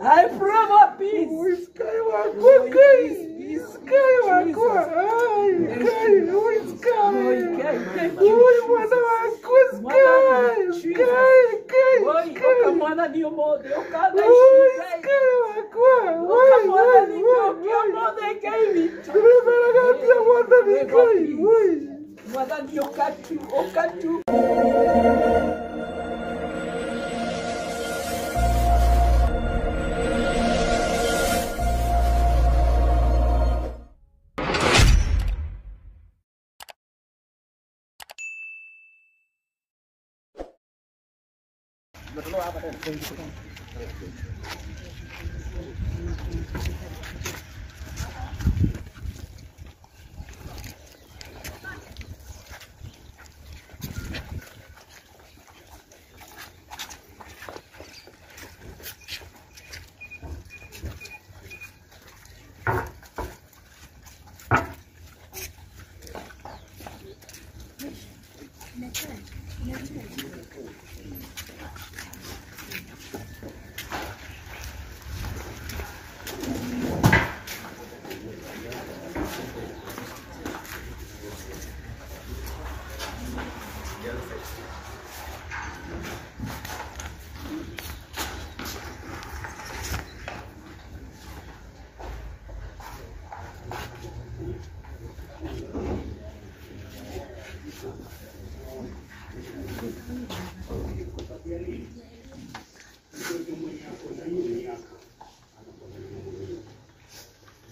I pray for peace.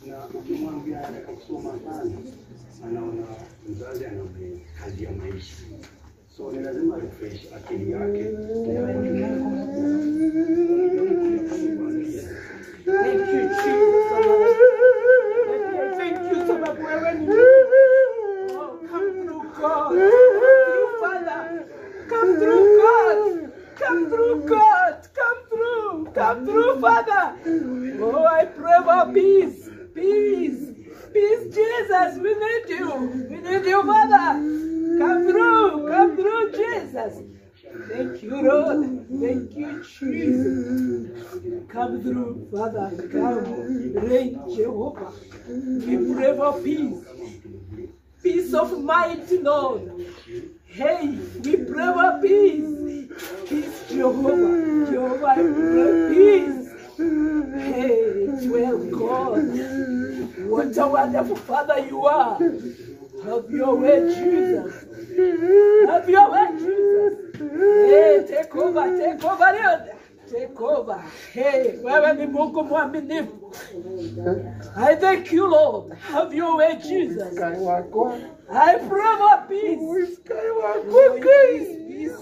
Na ukimwambia anataka kusoma sana, anaona mzazi anamkazia maisha, so ni lazima refresh akili yake. Thank you, Jesus. Thank you, sababu wewe ni oh, come through God. Come through Father. Come through God. Come through God. Come through. Come through Father. Oh, I pray for peace. Peace. Peace, Jesus. We need you. We need you, Father. Come through. Come through, Jesus. Thank you, Lord. Thank you, Jesus. Come through, Father. Come, reign, Jehovah. We pray for peace. Peace of mind, Lord. Hey, we pray for peace. Peace, Jehovah. Jehovah, I pray peace. Hey, it's well, God. What a wonderful Father you are. Have your way, Jesus. Have your way, Jesus. Hey, take over, Lord. Take over. Hey, wewe ni Mungu mwaminifu. I thank you, Lord. Have your way, Jesus. I pray for peace. Peace,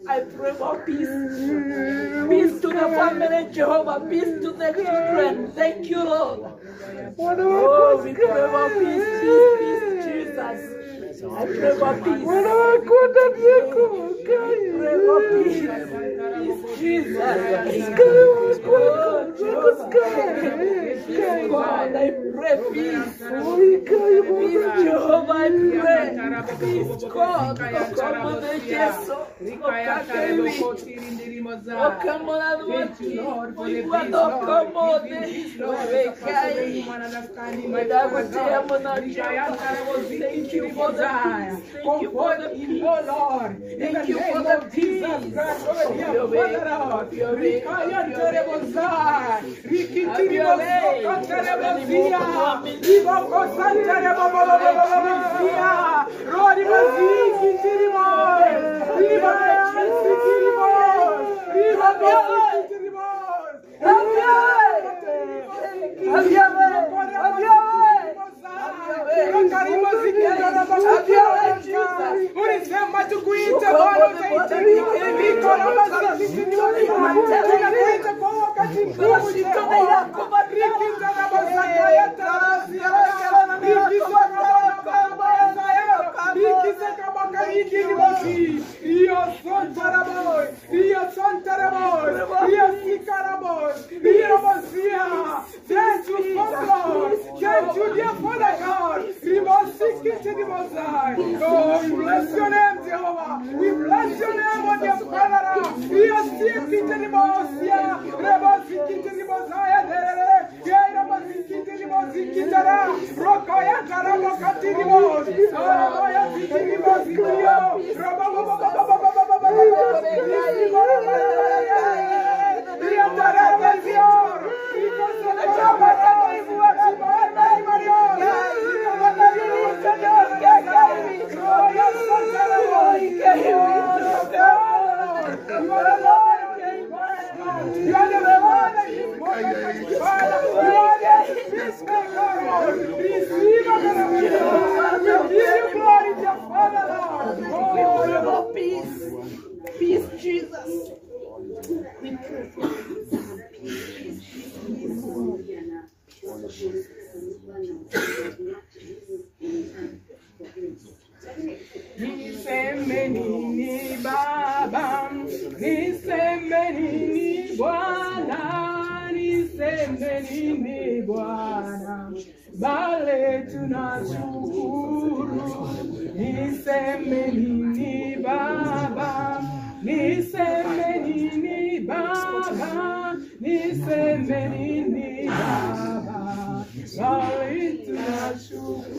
I pray for peace. Peace to the family, Jehovah. Peace to the children. Thank you, Lord. Oh, we pray for peace, peace, peace, Jesus. I pray for peace. I pray for peace. Peace, Jesus. Oh, Jehovah. God, I pray peace. Peace, Jehovah, I pray. Peace, God. Thank you, Lord, for the peace, Lord. Thank you for the peace. Thank you for the peace, oh Lord. Thank you for the peace. Ulisema tukuite Bwana utaitika. Tunakuita kwa wakati mgumu Jehova. Thank you, Father. Thank you, dear Father God. Oh, we bless your name, Jehovah. We bless your name, oh dear Father. Peace. Peace, Jesus. We pray for peace. Peace, peace, peace. Niseme nini Baba, niseme nini Bwana, niseme nini Bwana, bale tunashukuru. Niseme nini Baba, niseme nini Baba, niseme nini Baba, bale tunashukuru.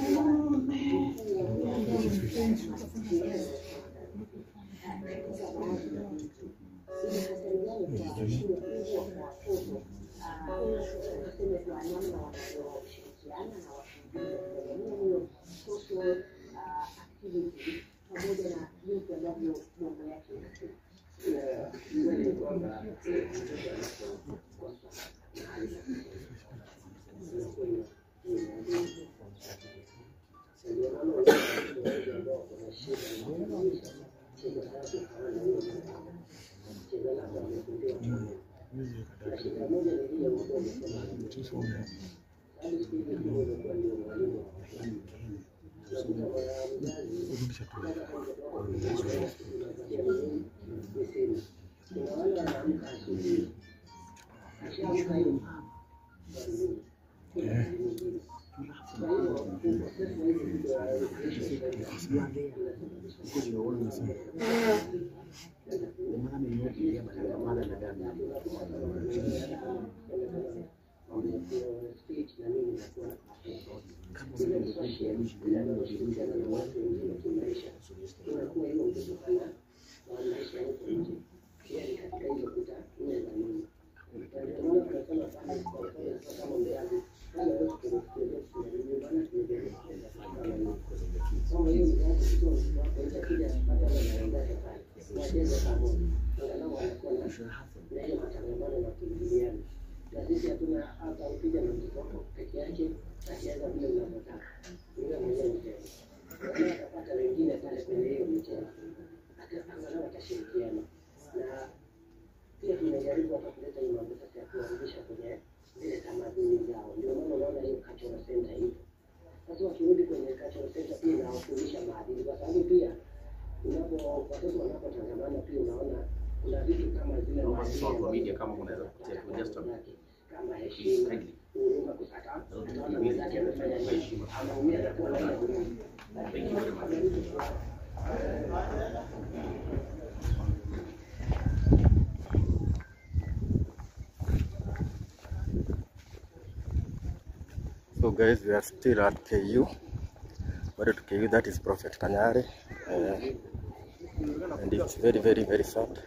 Social media kama unaweza kupitia tu just a please kindly. Thank you very much. So guys, we are still at KU. Bado to KU, that is Prophet Kanyari. And it's very, very, very sad.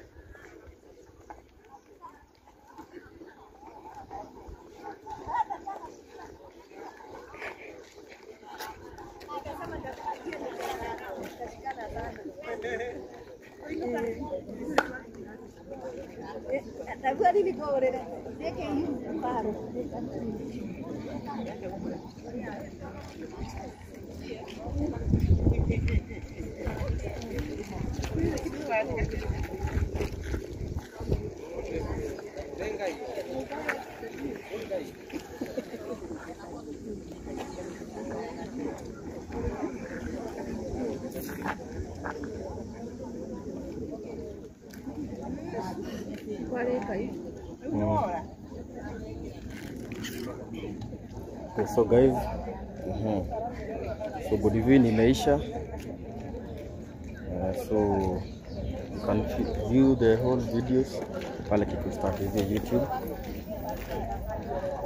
Okay, so guys, so body viewing imeisha. So you can view the whole videos pale Kikuyu Star TV YouTube.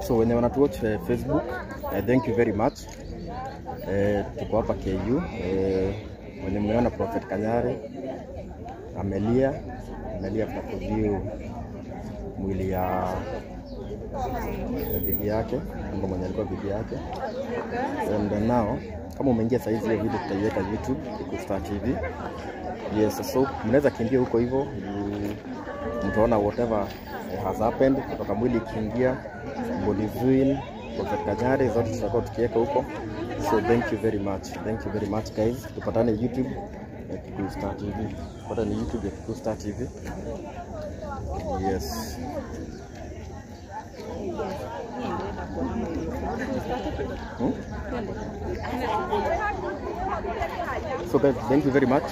So wenye wanatuwatch Facebook, thank you very much. Tuko hapa KU. Wenye mmeona Prophet Kanyari amelia after kuview mwili ya bibi yake, ambaye mwenye alikuwa bibi yake. And now kama umeingia saa hizi, hiyo video tutaiweka YouTube Kikuyu Star TV. Yes, so mnaweza kimbia huko hivyo, mtaona whatever has happened kutoka mwili ikiingia, body viewing, Prophet Kanyari, zote tutakuwa tukiweka huko. So thank you very much. Thank you very much guys. Tupatane YouTube ya Kikuyu Star TV. Tupatane YouTube ya Kikuyu Star TV. Yes. So guys, thank you very much.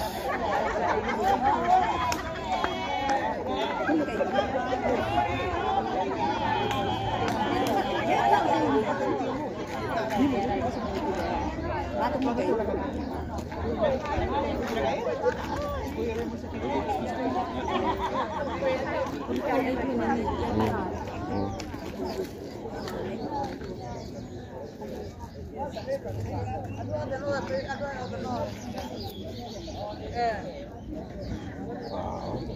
Wow.